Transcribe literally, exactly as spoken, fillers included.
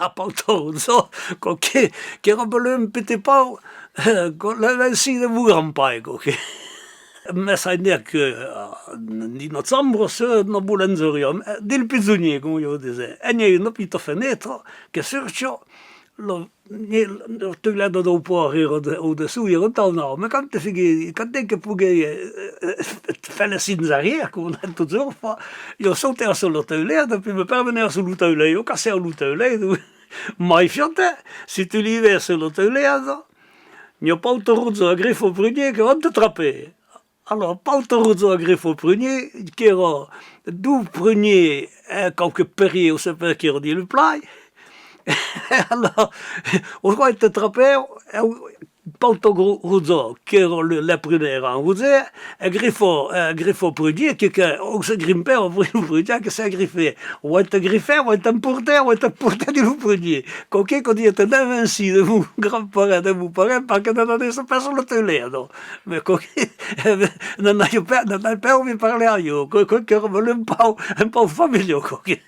a Pauta Roja, quò que, qu'èra benleu un petit pauc, eh, quò, l'avancida de mon grand-pair, quò que. Mès ai dit que, eh, dins la chambra, se nos volèm, eh, dins le pisonièr, coma ieu dise, e n'i a una pita fenèstra que surcha, lo, lo teulada dau pòrt èra de, au dessús, èra entau naut, mès quand te figue, quand te que poguèi, eh, eh, far le cinc arrière, coma totjorn fa, ieu sautèi sus lo teulada, puèi me permenèi sus lo teulet, ieu cassèi lo teulet, mai fiante, si tu li ves sus lo teulada, n'i a Pauta Roja e Grifa Prunièr que van te trapar. Alòrs, Pauta Roja e Grifa Prunièr, qu'èra dos prunièrs, eh, quauque perièr, o sai pas, qu'èra dins le plan. Alòrs, o van te trapar, e Pauta Gro-, Roja, qu'èra le, le prunièr en roge, e Grifa, e Grifa Prunièr, que, que, o se grimpèi, o prunièr, que se grifèi. O van te grifar, o van t'emportar, o van t'emportar dins lo prunièr. Quò que, quò dieu, te n'avanci de mon grand-parent, de mon parent, per que te n'anèsse pas sus lo teulet, non? Mès quò que, n'ai pas, n'ai pas auvit parlar a ieu, quò, quò qu'èra un pauc, un pauc familiar, quò que.